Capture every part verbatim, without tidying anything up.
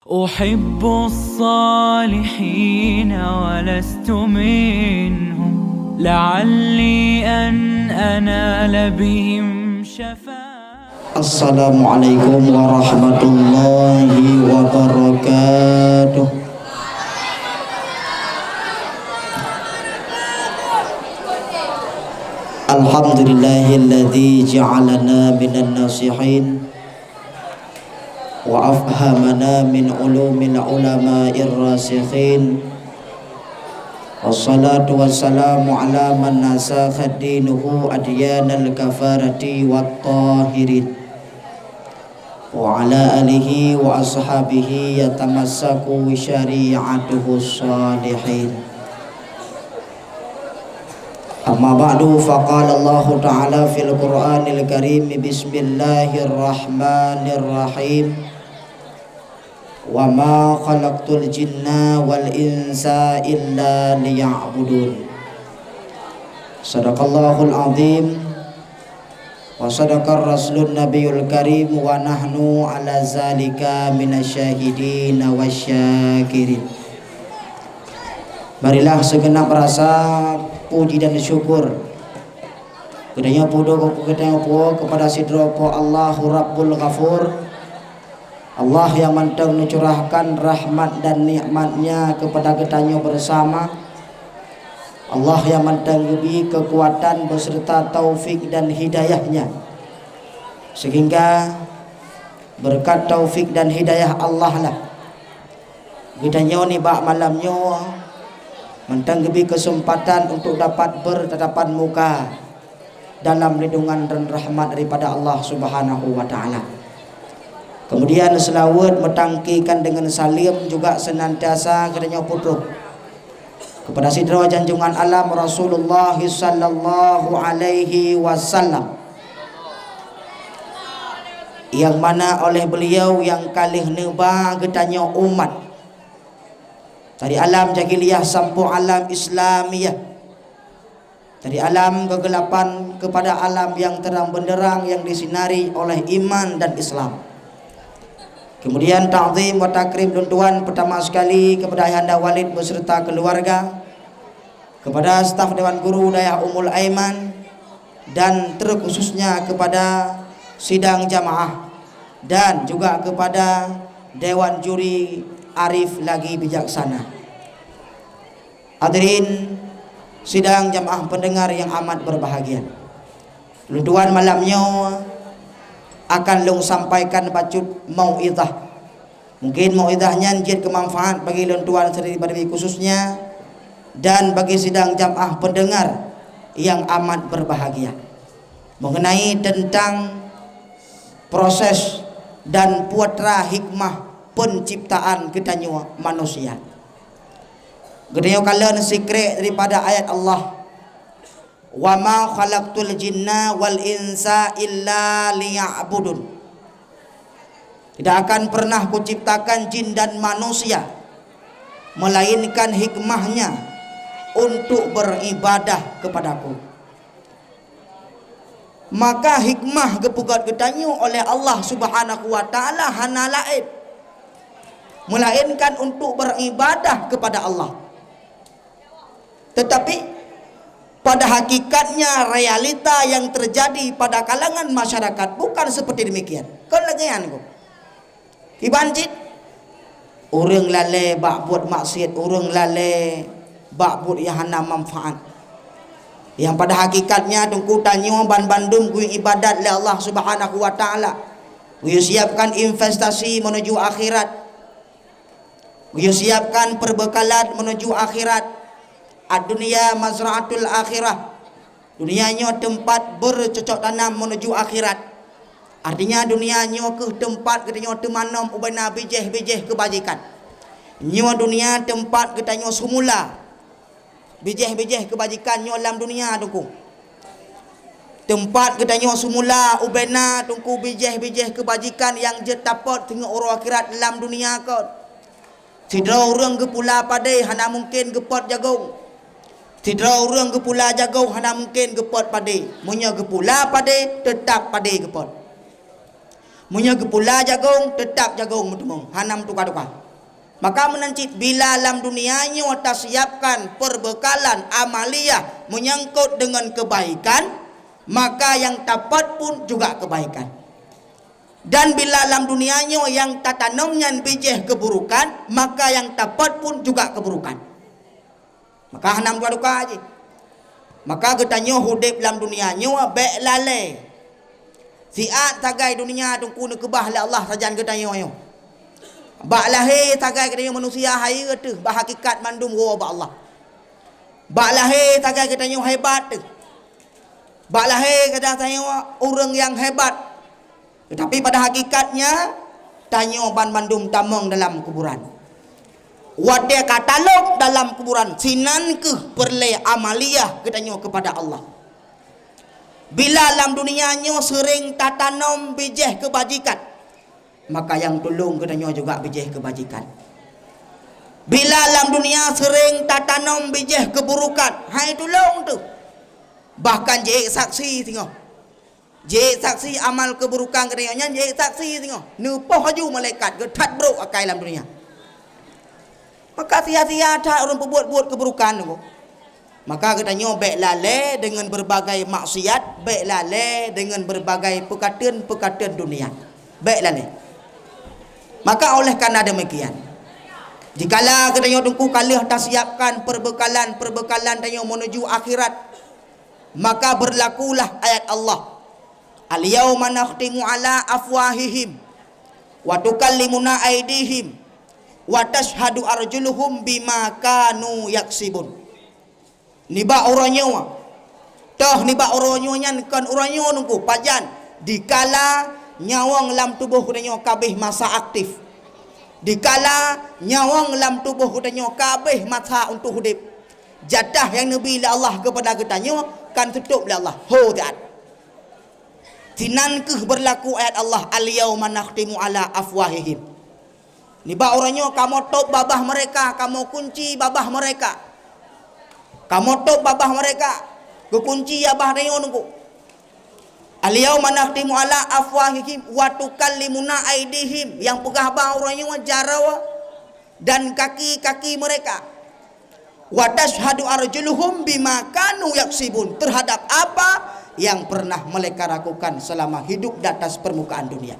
أحب الصالحين ولست منهم، لعلي أن أنال بهم شفاعة. السلام عليكم ورحمة الله وبركاته. الحمد لله الذي جعلنا من الناصحين وأفهمنا من علوم العلماء الراسخين. والصلاة والسلام على من نسخ دينه أديان الكفرة والطاهرين، وعلى آله وأصحابه يتمسك شريعته الصالحين. أما بعد، فقال الله تعالى في القرآن الكريم: بسم الله الرحمن الرحيم. وما خلقت الجن والإنس إلا ليعبدون. صدق الله العظيم. وصدق الرسول النبي الكريم. ونحن على ذلك من الشاهدين والشاكرين. Marilah segenap rasa puji dan syukur geutanyoe pudoe, geutanyoe puwoe kepada sidroe Po Allahu Rabbul Ghafur, Allah nyang mantong neucurahkan rahmat dan nikmat-Nya kepada geutanyoe bersama, Allah nyang mantong geubri keukuatan beserta taufik dan hidayah-Nya, sehingga berkat taufik dan hidayah Allah lah geutanyoe nibak malam nyoe mantong geubri keuseumpatan untuk dapat bertatapan muka dalam lindungan dan rahmat daripada Allah Subhanahu wa Ta'ala. Kemudian, seulaweuet meutangkikan deungon saleuem juga seunantiasa geutanyoe peutrok kepada sidroe janjungan alam Rasulullah sallallahu alaihi wasallam, nyang mana oleh beliau nyang ka lheueh neuba geutanyoe umat dari alam jahiliyah sampoe alam Islamiyah, dari alam kegelapan kepada alam yang terang benderang yang disinari oleh iman dan Islam. Kemudian, takzim wa takrim lôn tuan pertama sekali kepada Ayahanda Walid beserta keluarga, kepada staf Dewan Guru Dayah Ummul Aiman, dan terkhususnya kepada sidang jamaah dan juga kepada dewan juri arif lagi bijaksana. Hadirin sidang jamaah pendengar yang amat berbahagia. Lôn tuan malam nyoe akan lôn sampaikan bacut mauizah. Mungkin mauizah nyan jeuet keu manfaat bagi lôn tuan sendiri, bagi khususnya, dan bagi sidang jamaah pendengar yang amat berbahagia, mengenai tentang proses dan putra hikmah penciptaan geutanyoe manusia. Geutanyoe kalon sikrek daripada ayat Allah, "Wa ma khalaqtul jinna wal insa illa liya'budun." Tidak akan pernah Kuciptakan jin dan manusia, melainkan hikmahnya untuk beribadah kepada-Ku. Maka hikmah geupeugét geutanyoe oleh Allah Subhanahu wa Ta'ala hana laén, melainkan untuk beribadah kepada Allah. Tetapi, pada hakikatnya, realita yang terjadi pada kalangan masyarakat bukan seperti demikian. Kon lagée nyan, kiban cit, ureuëng lalée bak buet maksiat, ureuëng lalée bak buet nyang hana manfaat. Nyang pada hakikatnya, teungku, tanyoe banmandum geuyue ibadat lé Allah Subhanahu wa Ta'ala, geuyue siapkan investasi menuju akhirat, geuyue siapkan peubeukalan menuju akhirat. Ad-dunya mazra'atul akhirah. Dunia nyoe teumpat beucocok tanam menuju akhirat. Artinya, dunia nyoe kheueh teumpat geutanyoe teumanom ubena bijéh-bijéh keubajikan. Nyoe dunia teumpat geutanyoe seumula bijéh-bijéh keubajikan nyoe lam dunia, teungku. Teumpat geutanyoe seumula ubena, teungku, bijéh-bijéh keubajikan nyang jeuet tapot teungoh uroe akhirat lam dunia kon. Sidroe ureuëng geupula padé hana mungken geupot jagong. Sidroe ureuëng geupula jagong hana mungken geupot padé. Meunyoe geupula padé, teutab padé geupot. Meunyoe geupula jagong, teutap jagong meuteumong, hana meutuka-tuka. Maka meunan cit, bila lam dunia nyoe tasiapkan perbekalan amaliyah menyangkut dengan kebaikan, maka yang tapat pun juga kebaikan. Dan bila lam dunia nyoe nyang tatanom nyan bijéh keuburukan, maka yang tapat pun juga keuburukan. Maka hana meuduka-duka jih. Maka geutanyoe udeb lam dunia nyoe bék lalée. Siat sagai dunia Teungku neukeubah lé Allah sajan geutanyoe nyoe. Bak lahé sagai geutanyoe manusia hayeue teuh, bak hakikat mandum woe bak Allah. Bak lahé sagai geutanyoe hebat teuh. Bak lahé geutanyoe ureuëng nyang hebat. Teutapi pada hakikatnya, tanyoe banmandum tamong dalam kuburan. Watée ka talom dalam kuburan, sinan kheueh peureulée amaliyah geutanyoe keupada Allah. Bila lam dunia nyoe seuréng tatanom bijéh keubajikan, maka nyang tulông geutanyoe juga bijéh keubajikan. Bila lam dunia seuréng tatanom bijéh keuburukan, hai tulông teuh. Bahkan jiék saksi singoh. Jiék saksi amal keuburukan geutanyoe nyan, jiék saksi singoh. Neupoh laju malaikat, geuthat brok akai lam dunia. Maka sia-sia that ureuëng peubuet-buet keuburukan tu. Maka geutanyoe bék lalée deungon beureubagai maksiat, bék lalée deungon beureubagai peukateun-peukateun dunia. Bék lalée. Maka oleh karena demikian, jikala geutanyoe Teungku ka lheueh tasiapkan perbekalan-perbekalan tanyoe meunuju akhirat, maka beurlakulah ayat Allah, "Al-yauma nakhtimu ala afwahihim, wa tukallimuna aidihim, wa tashhadu arjuluhum bima kanu yaksibun." Nibak uroe nyoe, toh nibak uroe nyoe nyan kon uroe nyoe Teungku, pajan, dikala nyawöng lam tuboh geutanyoe ka abéh masa aktif, dikala nyawöng lam tuboh geutanyoe ka abéh masa untuk udeb, jatah nyang neubi lé Allah keupada geutanyoe kan seutôb lé Allah. Ho siat. Sinan kheueh beurlaku ayat Allah, "Al-yauma nakhtimu ala afwahihim." Nibak uroe nyoe kamoe tôb babah meureka, kamoe kunci babah meureka. Kamoe tôb babah meureka, geukunci babah tanyoe Teungku. "Al-yauma nakhtimu ala afwahihim wa tukallimuna aidihim." Nyang peugah babah uroe nyoe jaroe dan kaki-kaki meureka. "Wa tashhadu arjuluhum bima kanu yaksibun," terhadap apa yang pernah mereka lakukan selama hidup di atas permukaan dunia.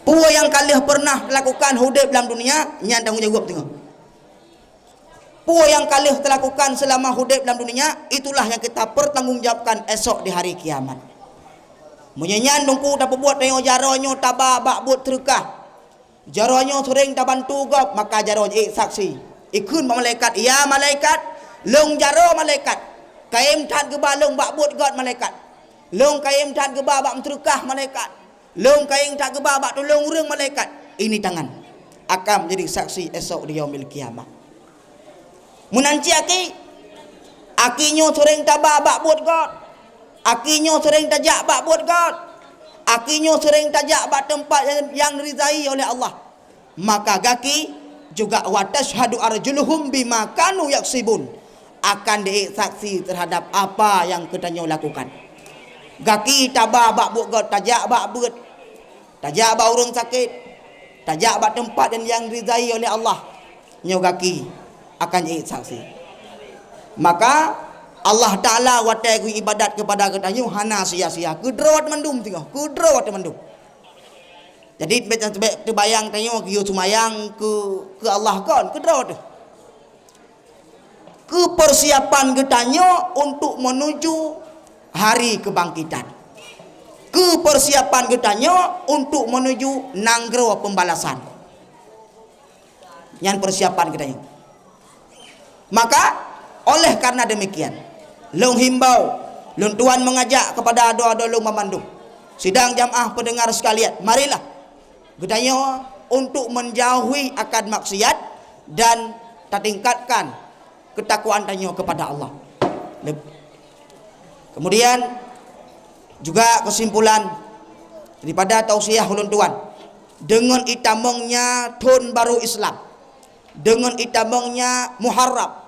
Peue nyang ka lheueh pernah lakukan udeb lam dunia, nyan tanggong jaweueb teungoh. Peue nyang ka lheueh teulakukan selama udeb lam dunia, itulah yang kita pertanggungjawabkan esok di hari kiamat. Meunyoe nyan Teungku tapeubuet tanyoe jaroe nyoe taba bak buet seudeukah, jaroe nyoe seuréng tabantu gob, maka jaroe jiék saksi. Ikheun bak malaikat, "Ya malaikat, lôn jaroe malaikat. Kayém that geuba lôn bak buet göt malaikat. Lôn kayém that geuba bak meuseudeukah malaikat. Lôn kayém that geuba bak tulông ureuëng malaikat." Ini tangan akan menjadi saksi esok di yaumil qiyamah. Meunan cit aki, aki nyoe seuréng taba bak buet göt. Aki nyoe seuréng tajak bak buet göt. Aki nyoe seuréng tajak bak teumpat nyang, nyang ridhai oleh Allah. Maka gaki juga, "Wa tashhadu arjuluhum bima kanu yaksibun," akan diék saksi terhadap apa yang geutanyoe lakukan. Gaki taba bak buet göt, tajak bak beuet, tajak bak ureuëng sakét, tajak bak teumpat nyang, nyang ridhai oleh Allah. Nyoe gaki akan jiék saksi. Maka Allah Taala watée geuibadat keupada geutanyoe hana sia-sia. Keudroe mandum teungoh, keudroe mandum. Jadi, bék, bék teubayang tanyoe geuyue seumayang keu, keu Allah kon, keudroe teuh. Keu persiapan geutanyoe untuk menuju hari kebangkitan. Keu persiapan geutanyoe untuk menuju nanggroe pembalasan. Nyan persiapan geutanyoe. Maka, oleh karena demikian, lôn himbau, lôn tuan mengajak kepada adoe-adoe lôn banmandum, sidang jamaah pendengar sekalian, marilah geutanyoe untuk menjauhi akan maksiat dan tatingkatkan ketakwaan tanyoe kepada Allah. Leb-, Kemudian, juga kesimpulan daripada tausiah ulôn tuan, deungon itamongnya thon baru Islam, deungon itamongnya Muharram,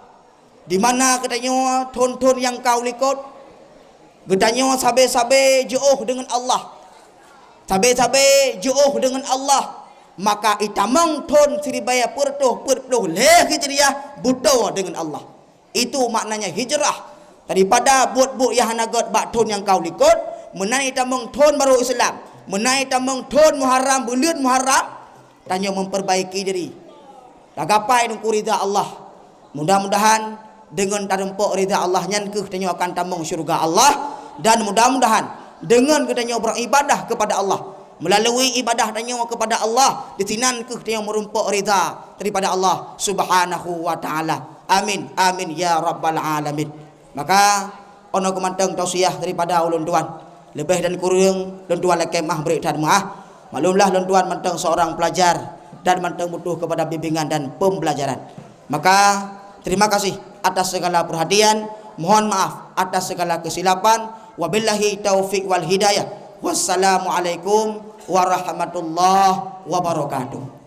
di mana geutanyoe thon-thon nyang ka u likot, geutanyoe sabe-sabe jiôh deungon Allah. Sabe-sabe jiôh deungon Allah, maka itamong thon siribèe peuet reutôh peuet ploh lhèe Hijriah beutoe deungon Allah. Itu maknanya hijrah. Daripada buet-buet nyang hana gèt bak thon nyang ka u likôt, meunan itamong thon barô Islam, meunan itamong thon Muharram, buleuen Muharram, tanyoe memperbaiki diri. Tagapai Teungku ridha Allah. Mudah-mudahan deungon tareumpok ridha Allah nyan kheueh tanyoe akan tamong syeuruga Allah, dan mudah-mudahan deungon geutanyoe beribadah kepada Allah, melalui ibadah tanyoe kepada Allah, di sinan kheueh tanyoe meurumpok ridha daripada Allah Subhanahu wa Ta'ala. Amin, amin ya rabbal alamin. Maka, 'oh noe keuh mantong tausiah daripada ulôn tuan. Leubeh dan kureueng lôn tuan lakèe meu'ah, bri that meu'ah. Maklumlah lôn tuan mantong seorang pelajar dan mantong butuh kepada bimbingan dan pembelajaran. Maka, terima kasih atas segala perhatian, mohon maaf atas segala kesilapan. Wabillahi taufik wal hidayah. Wassalamualaikum warahmatullahi wabarakatuh.